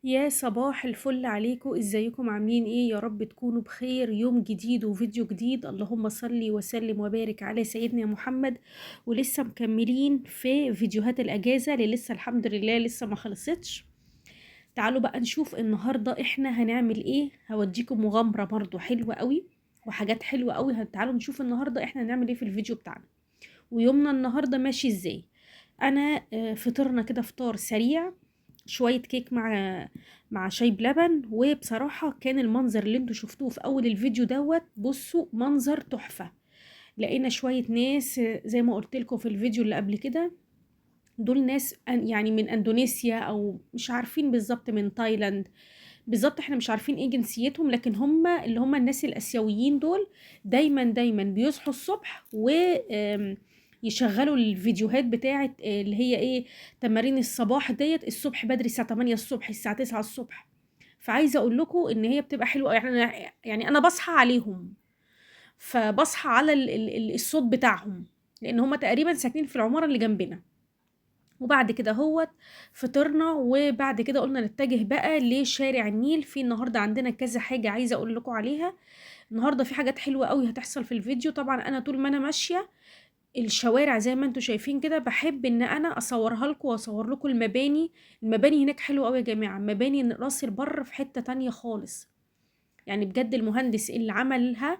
يا صباح الفل عليكم، ازيكم عاملين ايه؟ يا رب تكونوا بخير. يوم جديد وفيديو جديد، اللهم صلي وسلم وبارك على سيدنا محمد. ولسه مكملين في فيديوهات الاجازة اللي لسه الحمد لله لسه ما خلصتش. تعالوا بقى نشوف النهارده احنا هنعمل ايه. هوديكم مغامرة برضو حلوة قوي وحاجات حلوة قوي. تعالوا نشوف النهارده احنا هنعمل ايه في الفيديو بتاعنا ويومنا النهارده ماشي ازاي. انا فطرنا كده فطار سريع، شوية كيك مع شاي بلبن، وبصراحة كان المنظر اللي انتوا شفتوه في اول الفيديو دوت، بصوا منظر تحفة. لقينا شوية ناس زي ما قلت لكم في الفيديو اللي قبل كده، دول ناس يعني من اندونيسيا او مش عارفين بالظبط من تايلاند بالظبط، احنا مش عارفين ايه جنسيتهم، لكن هم اللي هم الناس الاسيويين دول دايما دايما بيصحوا الصبح و يشغلوا الفيديوهات بتاعت اللي هي ايه تمارين الصباح ديت الصبح بدري، الساعة 8 الصبح، الساعة 9 الصبح. فعايزه اقول لكم ان هي بتبقى حلوة، يعني انا بصحى عليهم، فبصحى على الصوت بتاعهم، لان هم تقريبا ساكنين في العمارة اللي جنبنا. وبعد كده هوت فطرنا، وبعد كده قلنا نتجه بقى لشارع النيل. في النهارده عندنا كذا حاجة عايزه اقول لكم عليها. النهارده في حاجات حلوة قوي هتحصل في الفيديو. طبعا انا طول ما انا ماشية الشوارع زي ما انتم شايفين كده بحب ان انا اصورها لكم واصور لكم المباني. المباني هناك حلوة قوي يا جماعة، مباني راس البر في حتة تانية خالص، يعني بجد المهندس اللي عملها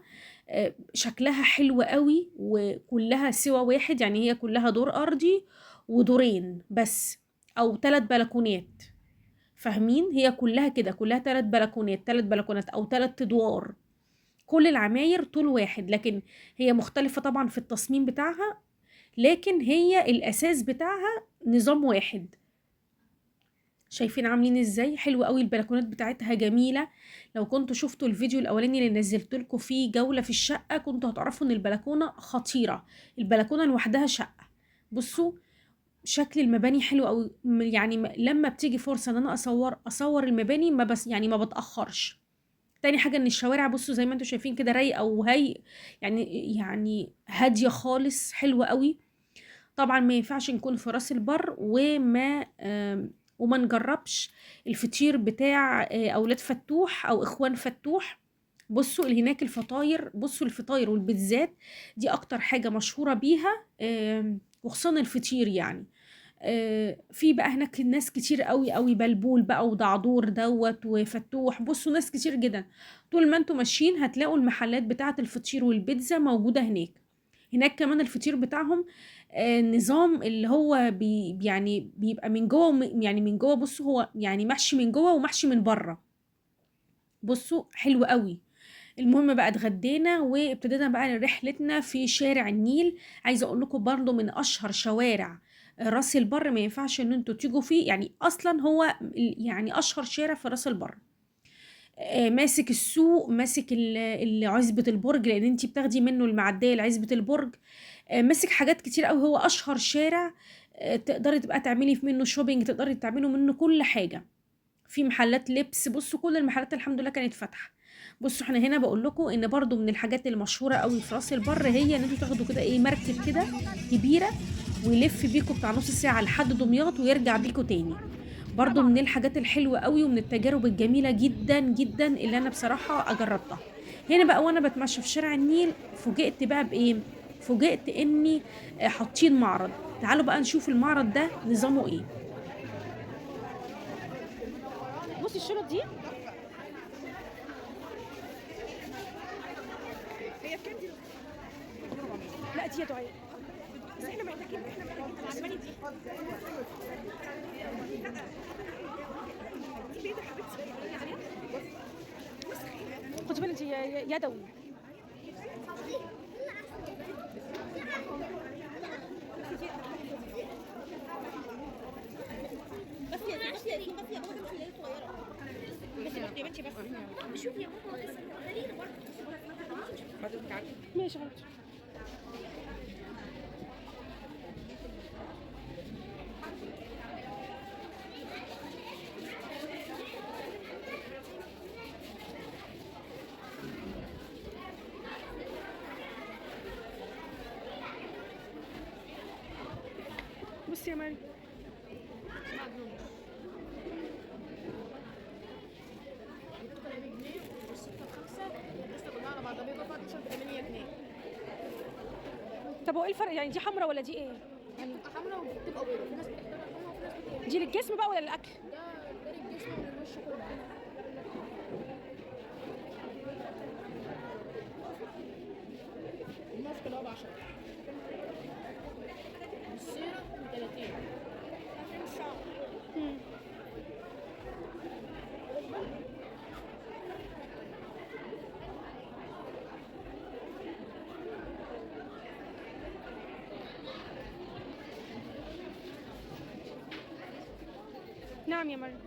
شكلها حلو قوي، وكلها سوى واحد، يعني هي كلها دور ارضي ودورين بس او 3 بلكونات، فاهمين؟ هي كلها كده، كلها 3 بلكونات، 3 بلكونات او 3 ادوار، كل العماير طول واحد، لكن هي مختلفة طبعا في التصميم بتاعها، لكن هي الأساس بتاعها نظام واحد. شايفين عاملين ازاي؟ حلو قوي، البلكونات بتاعتها جميلة. لو كنتوا شفتوا الفيديو الأولاني اللي نزلت لكم فيه جولة في الشقة كنتوا هتعرفوا ان البلكونة خطيرة، البلكونة لوحدها شقة. بصوا شكل المباني حلو قوي، يعني لما بتيجي فرصة ان انا اصور المباني ما بس يعني ما بتأخرش. تاني حاجة ان الشوارع بصوا زي ما انتوا شايفين كده رايقة وهي يعني هادية خالص، حلوة قوي. طبعا ما ينفعش نكون في راس البر وما نجربش الفطير بتاع اولاد فتوح او اخوان فتوح. بصوا اللي هناك الفطاير، بصوا الفطاير والبيتزات دي اكتر حاجة مشهورة بيها، وخصوصا الفطير يعني. في بقى هناك ناس كتير قوي قوي، بلبول بقى ودعدور دوت وفتوح، بصوا ناس كتير جدا. طول ما انتوا ماشيين هتلاقوا المحلات بتاعه الفطير والبيتزا موجودة هناك. هناك كمان الفطير بتاعهم نظام اللي هو يعني بيبقى من جوه، يعني من جوه بصوا هو يعني محشي من جوه ومحشي من بره، بصوا حلو قوي. المهم بقى اتغدينا وابتدينا بقى رحلتنا في شارع النيل. عايزه اقول لكم برضو من اشهر شوارع راس البر، ما ينفعش ان انتوا تيجوا فيه، يعني اصلا هو يعني اشهر شارع في راس البر. ماسك السوق، ماسك عزبة البرج، لان انتي بتاخدي منه المعدية لعزبة البرج. ماسك حاجات كتير قوي، هو اشهر شارع. تقدري تبقى تعملي منه shopping، تقدري تعملي منه كل حاجة. في محلات لبس، بصوا كل المحلات الحمد لله كانت فاتحة. بصوا احنا هنا بقول لكم ان برضو من الحاجات المشهورة قوي في راس البر هي ان انتوا تاخدوا كده ايه مركب كده كبيرة ويلف بيكم بتاع نص ساعة لحد دمياط ويرجع بيكم تاني. برضو من الحاجات الحلوة قوي ومن التجارب الجميلة جدا جدا اللي انا بصراحة جربتها. هنا بقى وانا بتمشى في شارع النيل فوجئت بقى بايه؟ فوجئت اني حاطين معرض. تعالوا بقى نشوف المعرض ده نظامه ايه. بصي الشنط دي هي بكام دي؟ لا دي يا دعاء، بس احنا محتاجين عجباني دي. دي بيضة حبيبتي، خدي بالك دي يدوي. بس يا بس يا بس يا بابا، ده مش صغيرة. بس يا بنتي بس شوفي يا ماما، بس خلينا برضه. ماشي يا حبيبتي. بصي يا مريم، طب هو ايه الفرق يعني؟ دي حمراء ولا دي ايه؟ يعني بتبقى حمراء وبتبقى بيضاء، في ناس بتحتاجها حمراء وفي ناس بتحتاجها. دي للجسم بقى ولا للاكل؟ ده للجسم وللوش كله. الماسك اللي هو ب 10، والسيرة ب 30. نعم يا مريم.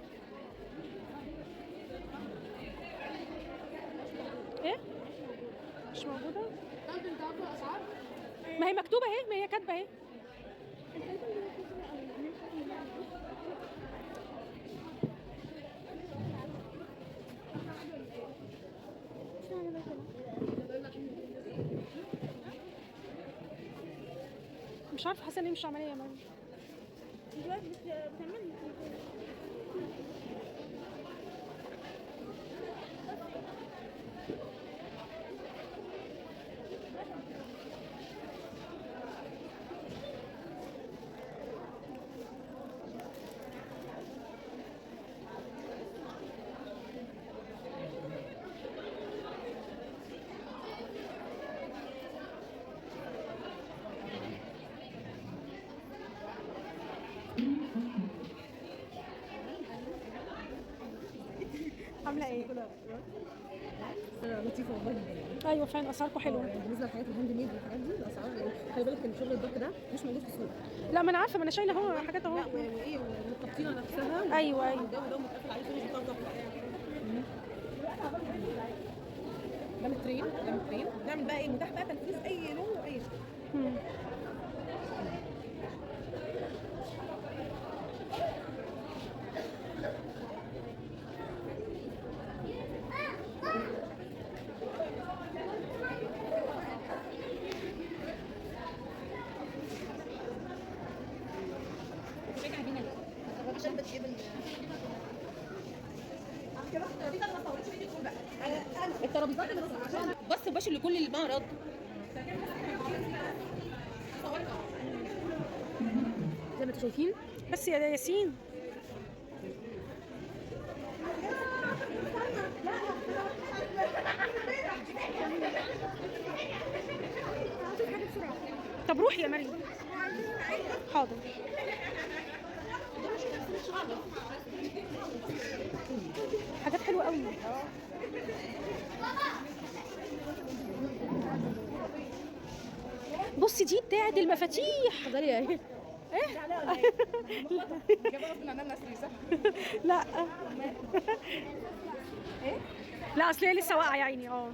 ايه؟ مش موجودة؟ طب انت عارفة الأسعار؟ ما هي مكتوبة اهي، ما هي كاتبة اهي. مش عارفة، حاسة ان هي مش عملية يا مريم. دلوقتي بتعمل عاملة ايه؟ لطيفة والله جدا. ايوه فعلا اسعاركم حلوة. بالنسبة للحاجات ال handmade والحاجات دي الاسعار، خلي بالك ان شغل الدق ده مش موجود في السوق. لا ما انا عارفه، ما انا شايله اهو حاجات اهو. لا وايه والتبطينه نفسها. ايوه ايوه. الجو ده متقفل عليه finish بتاع تحفة. ده مترين، ده مترين. نعمل بقى ايه؟ متاح بقى تنفيذ اي لون واي شكل. عشان بتجيب الترابيزات اللي بس مباشر لكل المعرض. زي ما انتم شايفين. بس يا ياسين طب روحي يا مريم. حاضر. حاجات حلوة قوي. بصي دي بتاعت المفاتيح. اتفضلي يا ايه. ايه؟ لا لا اصل هي لسه واقعه يا عيني. اه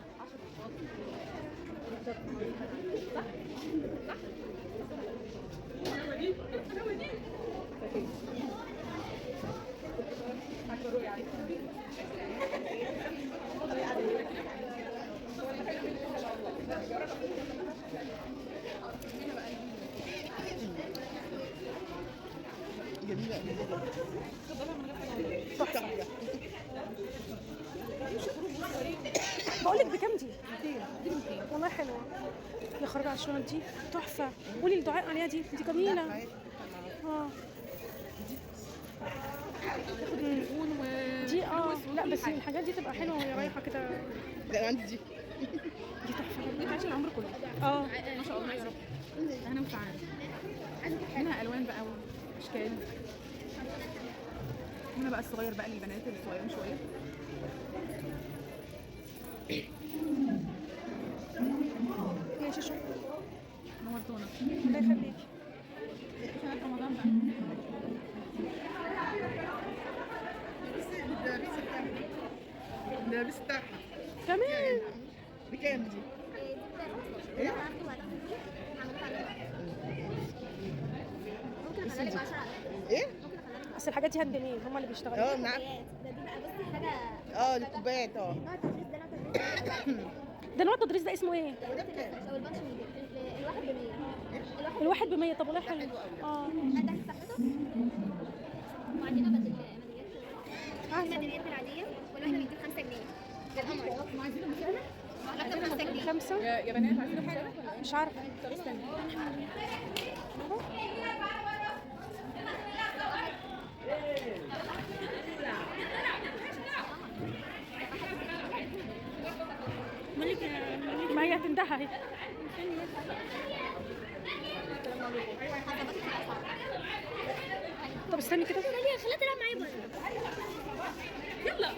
جميلة. بقول لك بكام دي؟ 200. والله حلوة. يا خرابي على الشنط دي تحفة. قولي لدعاء عليها دي، دي جميلة. اه دي لا بس الحاجات دي تبقى حلوة وهي رايحة كده. لا عندي دي. دي تحفة. دي تعيش العمر كله. اه ما شاء الله يا رب. انا متعانه. منها الوان بقى واشكال. هنا بقى الصغير بقى للبنات الصغيرين شوية. ماشي شكرا. نورتونا. الله يخليكي. عشان رمضان بقى. ده بتاعها تمام. بكام دي؟ ايه؟ ممكن اخليها لك 10. ايه؟ اصل الحاجات دي handmade هم اللي بيشتغلوا. اه نعم. ده دي بقى بصي حاجة. اه الكوبايات. اه نوع التدريس ده، نوع التدريس ده نوع التدريس ده اسمه ايه؟ وده بكام؟ او ال punch الواحد ب 100. الواحد ب 100. طب والله حلو. اه عندك صحتك. وعندنا ميداليات، الميداليات العادية والواحده بتجيب 5 جنيه. ده القمر. واحدة ب 5 جنيه. بخمسة. يا بنات عايزين حاجة؟ مش عارفة. طب استني. ما هي هتندهى اهي. طب استني كده. خليها تلعب معايا بره. يلا.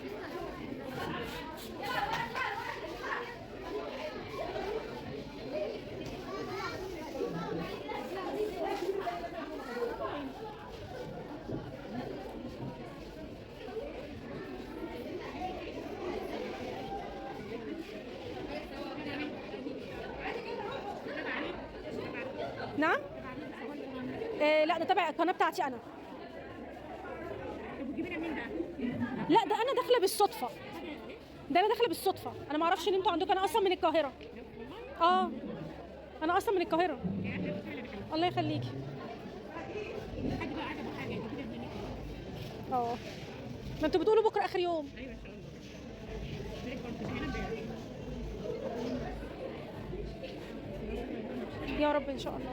نعم؟ لا ده تبع القناة بتاعتي أنا. لا ده أنا داخلة بالصدفة. ده أنا داخلة بالصدفة، أنا ما أعرفش إن أنتوا عندكم، أنا أصلا من القاهرة. أنا أصلا من القاهرة. الله يخليكي. ما أنتوا بتقولوا بكرة آخر يوم. يا رب إن شاء الله.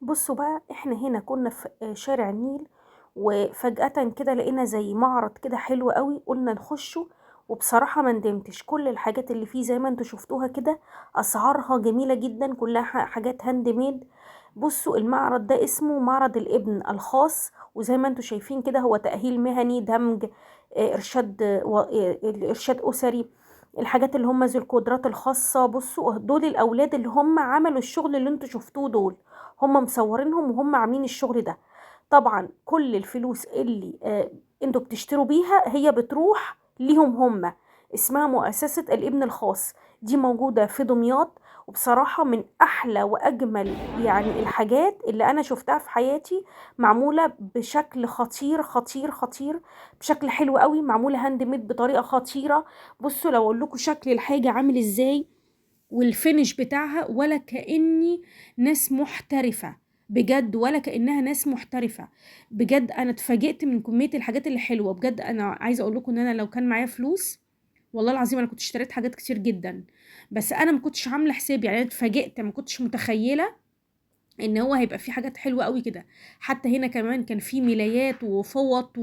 بصوا بقى، احنا هنا كنا في شارع النيل، وفجأة كده لقينا زي معرض كده حلو قوي، قلنا نخشه، وبصراحة ما ندمتش. كل الحاجات اللي فيه زي ما انتوا شفتوها كده اسعارها جميلة جدا، كلها حاجات handmade. بصوا المعرض ده اسمه معرض الابن الخاص، وزي ما انتوا شايفين كده هو تأهيل مهني، دمج، ارشاد اسري، الحاجات اللي هم ذو القدرات الخاصة. بصوا دول الأولاد اللي هم عملوا الشغل اللي انتوا شفتوه، دول هم مصورينهم وهم عاملين الشغل ده. طبعا كل الفلوس اللي انتوا بتشتروا بيها هي بتروح ليهم هم، اسمها مؤسسة الابن الخاص، دي موجودة في دمياط. وبصراحة من أحلى وأجمل يعني الحاجات اللي أنا شفتها في حياتي، معمولة بشكل خطير خطير خطير، بشكل حلو قوي، معمولة handmade بطريقة خطيرة. بصوا لو أقول لكم شكل الحاجة عامل إزاي وال finish بتاعها، ولا كأني ناس محترفة بجد، ولا كأنها ناس محترفة بجد. أنا اتفاجئت من كمية الحاجات اللي حلوة بجد. أنا عايزة أقول لكم إن أنا لو كان معايا فلوس والله العظيم انا كنت اشتريت حاجات كتير جدا، بس انا ما كنتش عامله حسابي، يعني انا اتفاجئت، ما كنتش متخيله ان هو هيبقى في حاجات حلوة قوي كده. حتى هنا كمان كان في ملايات وفوط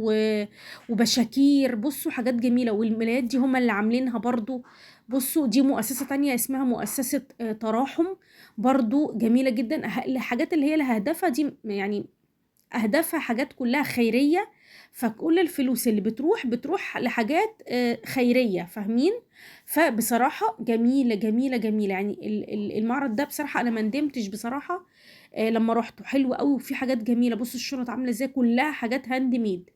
وبشاكير، بصوا حاجات جميلة، والملايات دي هم اللي عاملينها برضو. بصوا دي مؤسسة تانية اسمها مؤسسة تراحم، برضو جميلة جدا. الحاجات اللي هي لها هدفها دي، يعني اهدافها حاجات كلها خيرية، فكل الفلوس اللي بتروح لحاجات خيرية، فاهمين؟ فبصراحة جميلة جميلة جميلة. يعني المعرض ده بصراحة انا ما ندمتش بصراحة لما روحته، حلو قوي وفي حاجات جميلة. بصوا الشنط عامله ازاي، كلها حاجات handmade.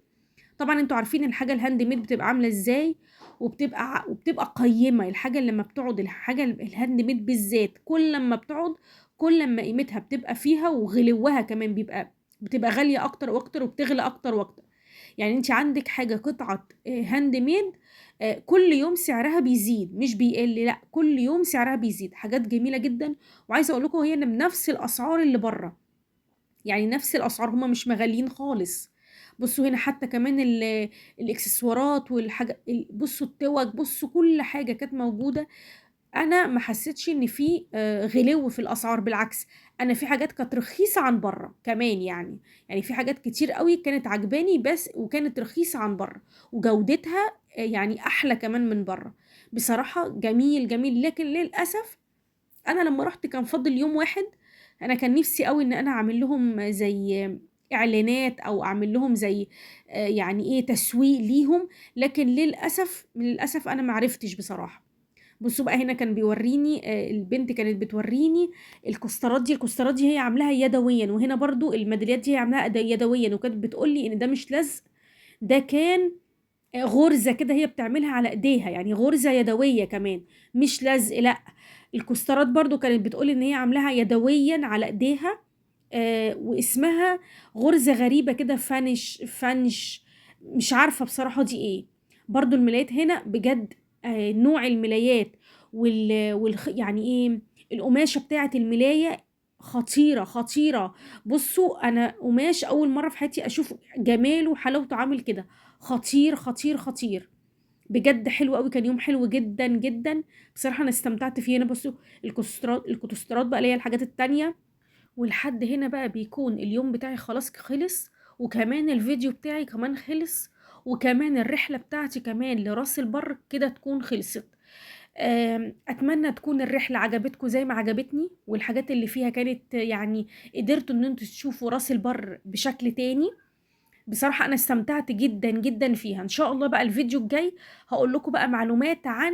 طبعا انتوا عارفين الحاجة ال handmade بتبقى عامله ازاي، وبتبقى قيمة. الحاجة اللي لما بتقعد، الحاجة ال handmade بالذات، كل لما بتقعد كل لما قيمتها بتبقى فيها، وغلوها كمان بتبقى غالية اكتر واكتر، وبتغلى اكتر واكتر. يعني انت عندك حاجة قطعه handmade كل يوم سعرها بيزيد، مش بيقل، لا كل يوم سعرها بيزيد. حاجات جميلة جدا، وعايزه اقول لكم هي بنفس الاسعار اللي بره، يعني نفس الاسعار، هما مش مغاليين خالص. بصوا هنا حتى كمان الاكسسوارات والحاجة، بصوا التوك، بصوا كل حاجة كانت موجودة. انا ما حسيتش ان في غلو في الاسعار، بالعكس انا في حاجات كانت رخيصة عن بره كمان، يعني في حاجات كتير قوي كانت عجباني بس، وكانت رخيصة عن بره، وجودتها يعني احلى كمان من بره. بصراحة جميل جميل. لكن للاسف انا لما رحت كان فاضل يوم واحد، انا كان نفسي قوي ان انا اعمل لهم زي اعلانات، او اعمل لهم زي يعني ايه تسويق ليهم، لكن للاسف انا ما عرفتش بصراحة. بصوا بقى هنا كان بيوريني، البنت كانت بتوريني الكوسترات دي، الكوسترات دي هي عاملاها يدويا، وهنا برضو الميداليات دي هي عاملاها يدويا، وكانت بتقولي ان ده مش لزق، ده كان غرزة كده هي بتعملها على ايديها، يعني غرزة يدوية كمان مش لزق، لا. الكوسترات برضو كانت بتقولي ان هي عاملاها يدويا على ايديها، واسمها غرزة غريبة كده، فانش مش عارفة بصراحة دي ايه. برضو الملايات هنا بجد، نوع الملايات يعني ايه القماشة بتاعة الملاية خطيرة خطيرة. بصوا انا قماش اول مرة في حياتي اشوف جماله وحلاوته عامل كده، خطير خطير خطير. بجد حلو قوي، كان يوم حلو جدا جدا بصراحة، انا استمتعت فيه. انا بصوا الكوسترات بقى اللي هي الحاجات التانية. ولحد هنا بقى بيكون اليوم بتاعي خلاص خلص، وكمان الفيديو بتاعي كمان خلص، وكمان الرحلة بتاعتي كمان لراس البر كده تكون خلصت. اتمنى تكون الرحلة عجبتكم زي ما عجبتني، والحاجات اللي فيها كانت يعني قدرتوا ان انتوا تشوفوا راس البر بشكل تاني. بصراحة انا استمتعت جدا جدا فيها. ان شاء الله بقى الفيديو الجاي هقول لكم بقى معلومات عن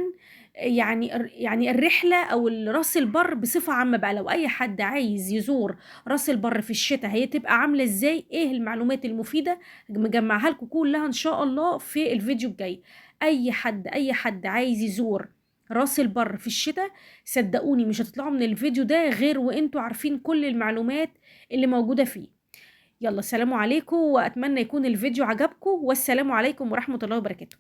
يعني الرحلة او راس البر بصفة عامة بقى، لو اي حد عايز يزور راس البر في الشتاء هي تبقى عاملة ازاي، ايه المعلومات المفيدة، مجمعها لكم كلها ان شاء الله في الفيديو الجاي. اي حد عايز يزور راس البر في الشتاء، صدقوني مش هتطلعوا من الفيديو ده غير وانتوا عارفين كل المعلومات اللي موجودة فيه. يلا سلام عليكم، واتمنى يكون الفيديو عجبكم، والسلام عليكم ورحمة الله وبركاته.